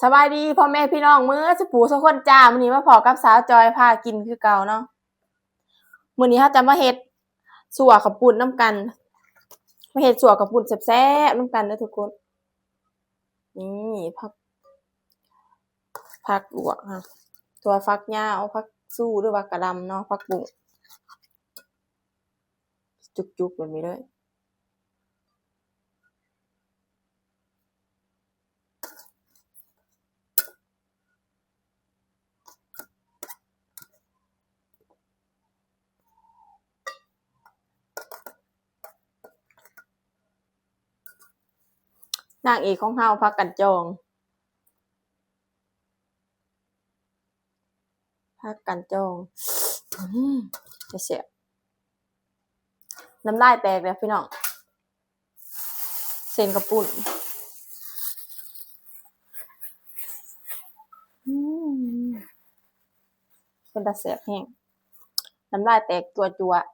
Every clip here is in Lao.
ສະບາຍດີພໍ່ແມ່ພີ່ນ້ອງເໝິດສູ່ຜູ້ສູ່ຄົນຈ້າ. ມື້ນີ້ມາພໍ້ກັບສາວຈອຍພາກິນຄືເກົ່າເນາະ. ມື້ນີ້ເຮົາຈະມາເຮັດຊົ່ວເຂົ້າປຸ້ນນຳກັນ, ມາເຮັດຊົ່ວເຂົ້າປຸ້ນແຊບໆນຳກັນເດີທຸກຄົນ. ນີ້ຜັກ ຜັກລວກ ອາ ຖົ່ວຝັກຍາວ, ຜັກຊູ່ ຫຼືວ່າກະຫຼ່ຳເນາະ, ຜັກບຸ້ງ ຈຸກໆແບບນີ້ເລີຍ. ນາງເອກຂອງເຮົາ ຜັກກັນຈອງ ຜັກກັນຈອງ ອືມ ແຊບ ນ້ຳລາຍແຕກແລ້ວພີ່ນ້ອງ. ເສັ້ນເຂົ້າປຸ້ນ ອືມ ເປັນຕາແຊບແຮງ ນ້ຳລາຍແຕກຈົວໆ.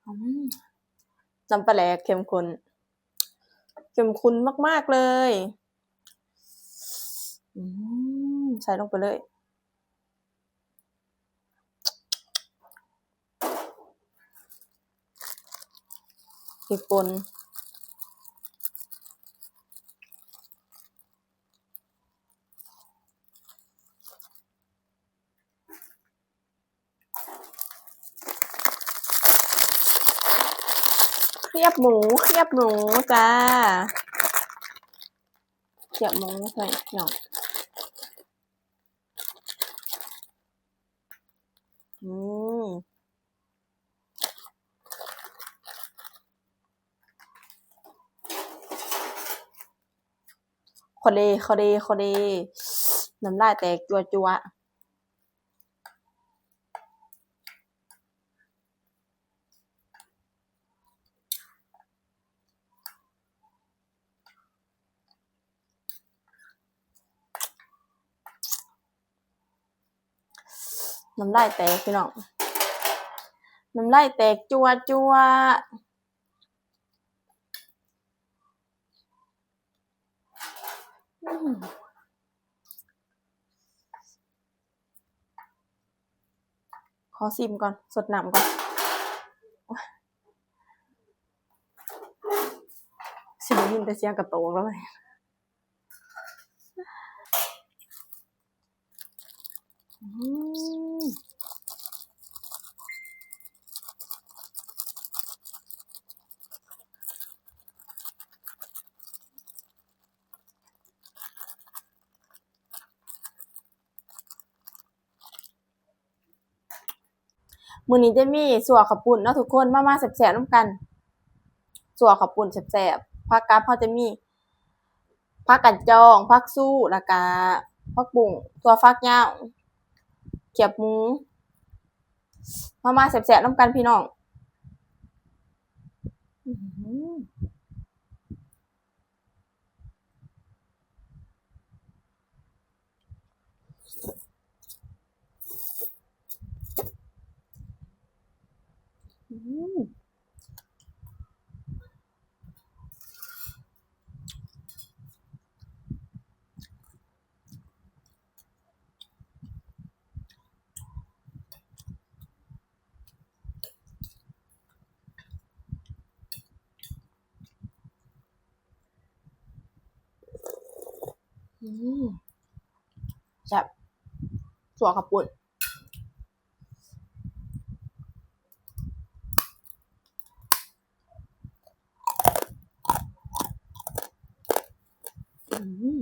ອືມ ນ້ຳປາແຫຼກເຂັ້ມຂຸ້ນ ເຂັ້ມຂຸ້ນມາກໆເລີຍ. ອືມ ໃສ່ລົງໄປເລີຍ. ພລິກປົ່ນ ຄຽບໝູ ຄຽບໝູຈ້າ ຄຽບໝູໃສ່ເນາະ. ອືມ ຂໍເດ ຂໍເດ ຂໍເດ ນ້ຳລາຍແຕກຈົວໆ. ນ້ຳລາຍແຕກພີ່ນ້ອງ ນ້ຳລາຍແຕກຈົວໆ. ອືມ ຂໍຊີມກ່ອນ ສົດນ້ຳກ່ອນ. ໂອ້ຍ ຊິໄດ້ຍິນແຕ່ສຽງກະໂຕກແລ້ວ. ອືມ ມື້ນີ້ຈະມີຊົ່ວເຂົ້າປຸ້ນເນາະທຸກຄົນ ມາ ມາແຊບໆນຳກັນ. ຊົ່ວເຂົ້າປຸ້ນແຊບໆ ຜັກກັບເຮົາຈະມີຜັກກັນຈອງ ຜັກຊູ່ ແລ້ວກະຜັກບຸ້ງ ຖົ່ວຝັກຍາວ ຄຽບໝູ ມາ ມາແຊບໆນຳກັນພີ່ນ້ອງ. ອືມ ອືມ ອືມ ແຊບ ຊົ່ວເຂົ້າປຸ້ນ. ອືມ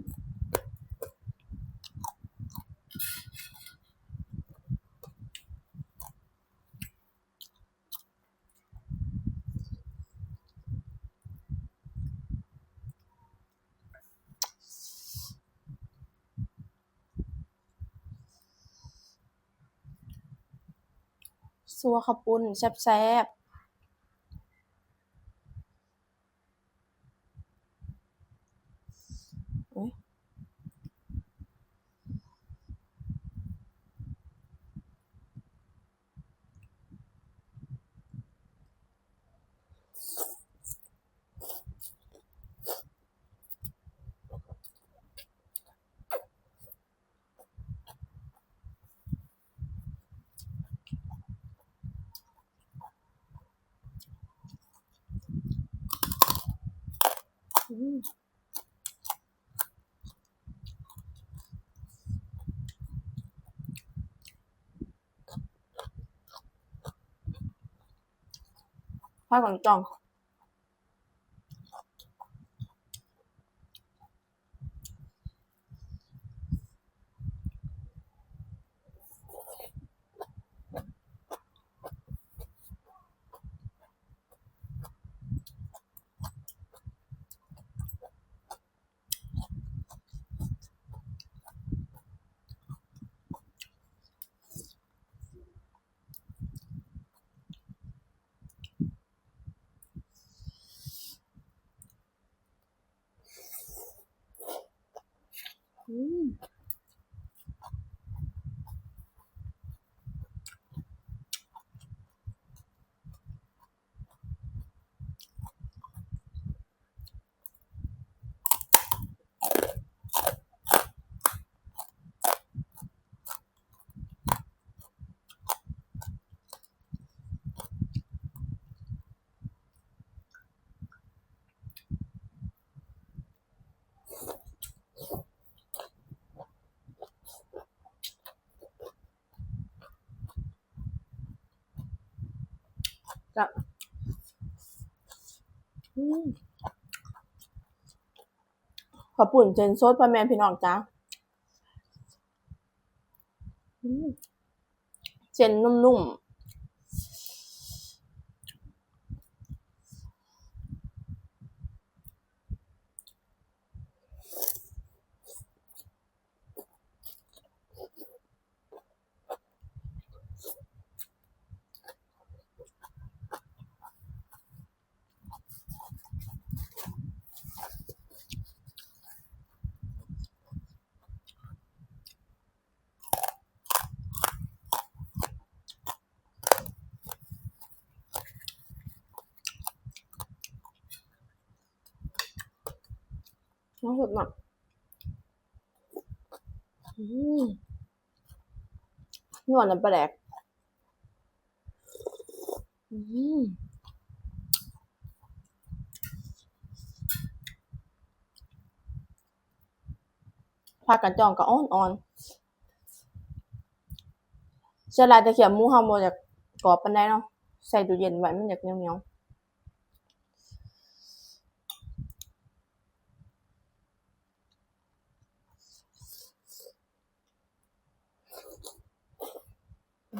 ຊົ່ວເຂົ້າປຸ້ນແຊບໆ. ອືມ ພາກັນຈ້ອງ. ອືມ ແຊບ ອືມ ເຂົ້າປຸ້ນເສັ້ນສົດ ພໍ່ແມ່ພີ່ນ້ອງຈ້າ ອືມ ເສັ້ນນຸ້ມໆ. ນ້ຳເຜັດນະ ອືມ ນົວນຳປາແດກ ອືມ ພາກັນຈ້ອງກໍອ່ອນໆ ສ່ວນຫຼາຍແຕ່ຂຽບໝູເຮົາບໍ່ຢາກກອບປານໃດເນາະ ໃສ່ຕູ້ເຢັນໄວ້ມັນຢາກໜຽວໆ. ອື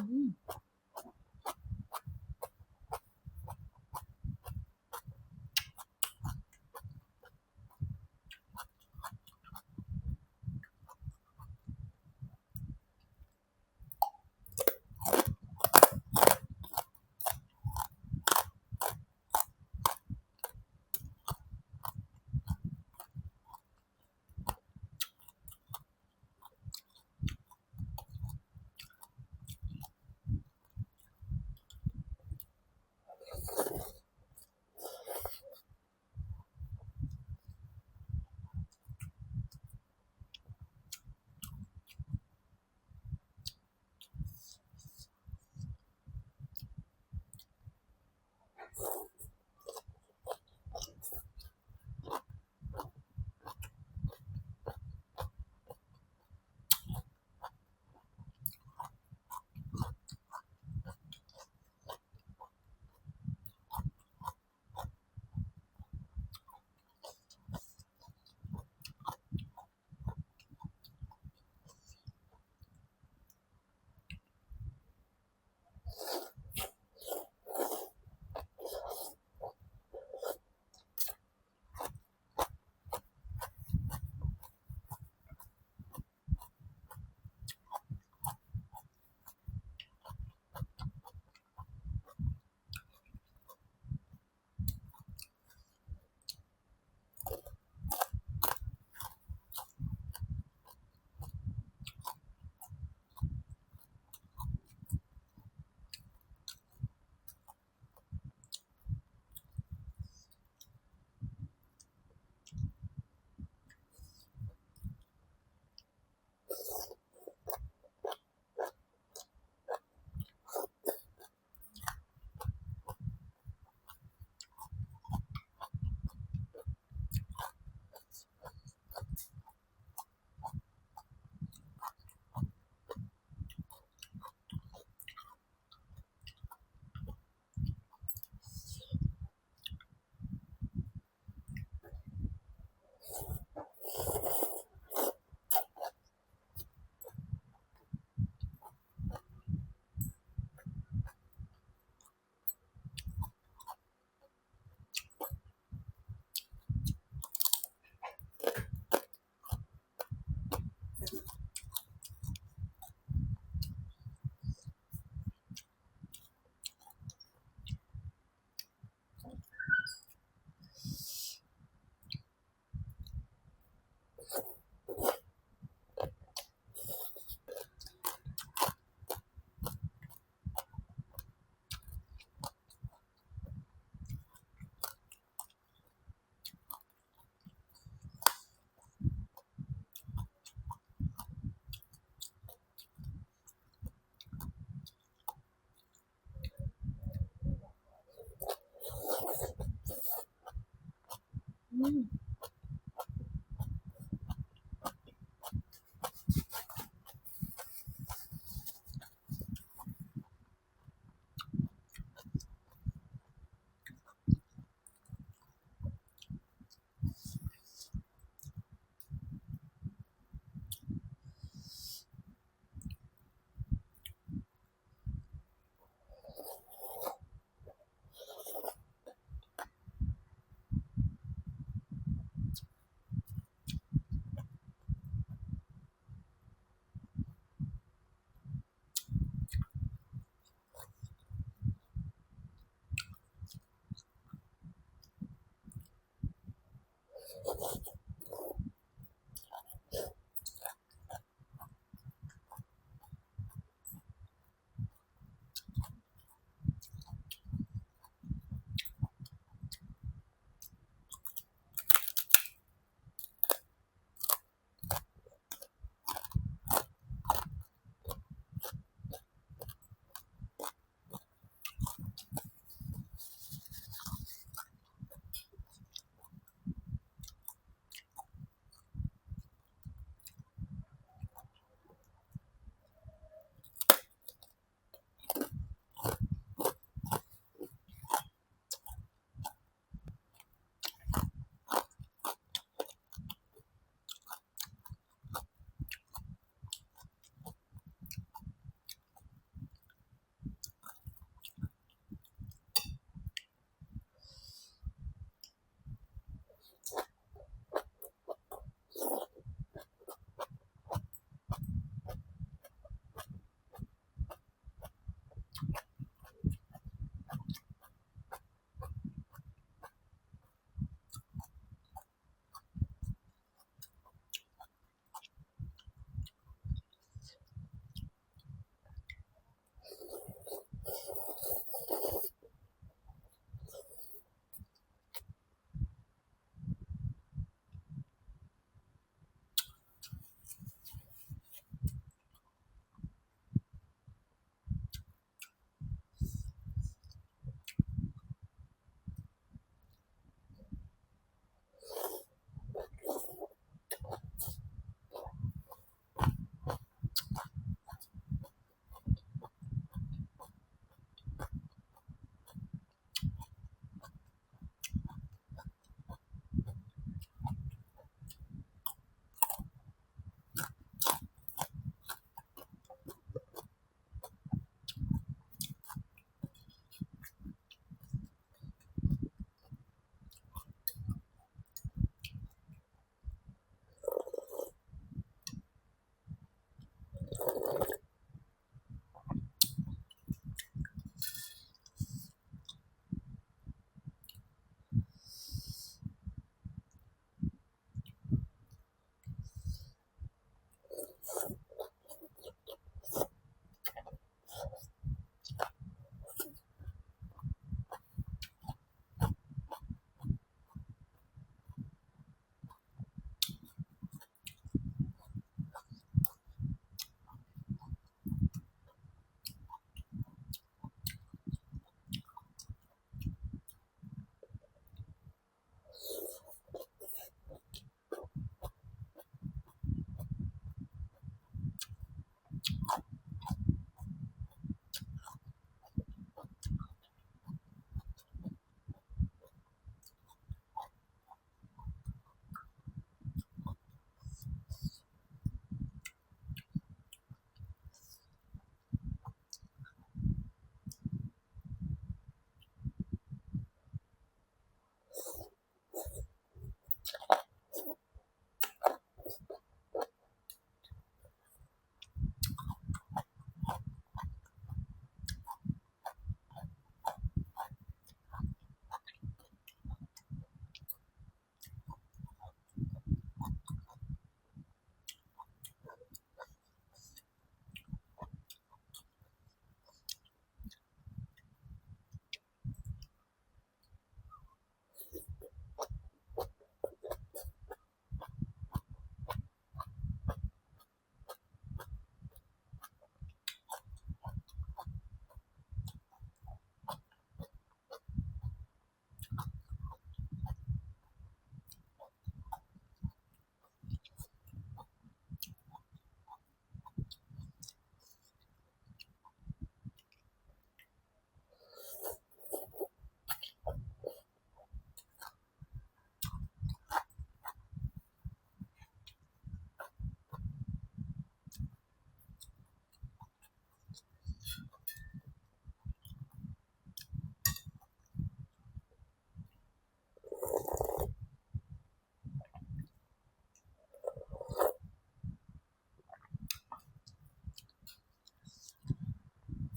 ອືມ.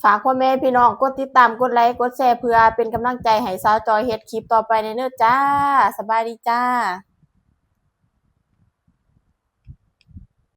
ຝາກພໍ່ແມ່ພີ່ນ້ອງກົດຕິດຕາມ ກົດໄລ ກົດແຊ ເພື່ອເປັນກຳລັງໃຈໃຫ້ສາວຈອຍເຮັດຄລິບຕໍ່ໄປແດ່ເດີ້ຈ້າ. ສະບາຍດີຈ້າ.